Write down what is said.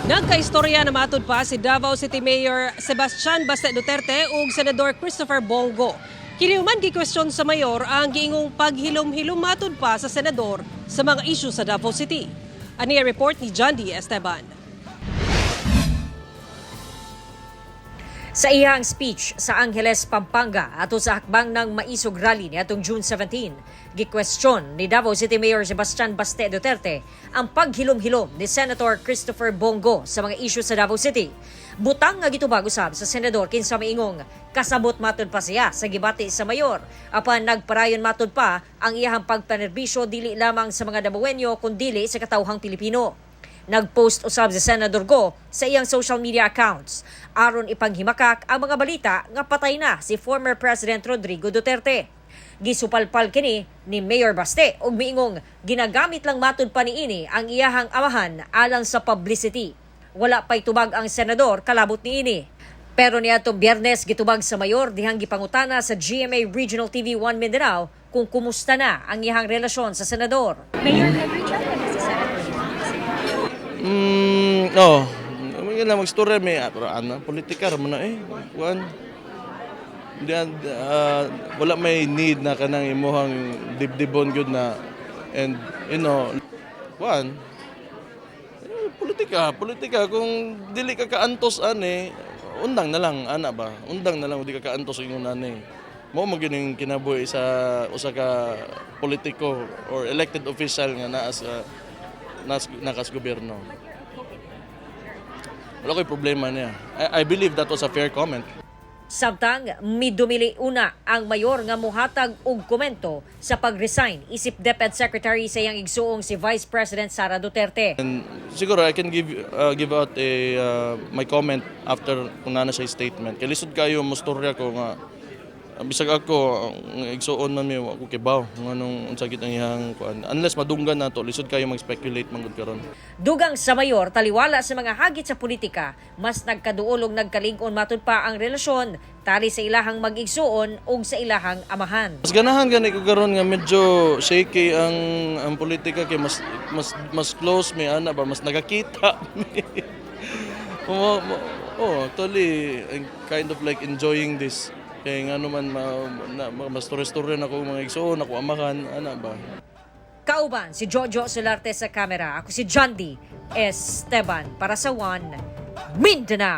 Nagkaistorya na matud pa si Davao City Mayor Sebastian Baste Duterte ug Senador Christopher Bong Go. Kini man gi-question sa mayor ang giingong paghilom-hilom matud pa sa senador sa mga isyu sa Davao City. Ani ang report ni John D. Esteban. Sa iyang speech sa Angeles, Pampanga ato sa hakbang ng Maisug Rally niadtong June 17, gikwestiyon ni Davao City Mayor Sebastian Baste Duterte ang paghilom-hilom ni Senator Christopher Bong Go sa mga isyu sa Davao City. Butang nga gitubag usab sa senador kinsa miingong kasabot matud pa siya sa gibati sa mayor, apan nagparayon matud pa ang iyahang pagpanerbisyo dili lamang sa mga Dabawenyo kundili sa katawhang Pilipino. Nagpost usab si Senador Go sa iyang social media accounts aron ipanghimakak ang mga balita nga patay na si former President Rodrigo Duterte. Gisupalpal kini ni Mayor Baste ug miingong ginagamit lang matud pa niini ang iyahang amahan alang sa publicity. Wala pa'y tubag ang senador kalabot niini. Pero niadtong Biyernes, gitubag sa mayor dihang gipangutana sa GMA Regional TV 1 Mindanao kung kumusta na ang iyahang relasyon sa senador. Mayor, nag-reach out ka na sa Senator? Oh. Mga lang magstorya may pero ano, politika ra man na eh. Kuan. Di, wala may need na kanang imuhang dibdibon gyud na and kuan. Eh, politika, politika, kung dili ka kaantos ani, undang na lang ana ba? Undang na lang di ka kaantos ingon ani. Mao man gyud ning kinabuhi sa usa ka politiko or elected official nga naa sa nakas gobyerno. Wala ko'y problema niya. I believe that was a fair comment. Samtang midumili una ang mayor nga muhatag og komento sa pag-resign isip DepEd Secretary sa iyang igsuong si Vice President Sara Duterte. And siguro I can give out a my comment after kung naa na siya statement. Kay lisod kayo mostorya ko nga bisag ako ang igsuon man mi, wa ko kibaw nganong unsa gid ang iyang kuan. Unless madunggan nato, lisod kayo mag-speculate man gud karon. Dugang sa mayor, taliwala sa mga hagit sa politika, mas nagkaduol og nagkalig-on matud pa ang relasyon tali sa ilahang mag-igsuon ug sa ilahang amahan. Mas ganahan gani ko karon nga medyo shaky ang politika kay mas close mi ana ba, mas nagakita mi. Oh, actually I'm kind of like enjoying this. Kay nga naman mas story-story na ko mga igsuon, ako amahan, ana ba. Kauban si Jojo Solarte sa kamera. Ako si John D. Esteban para sa One Mindanao.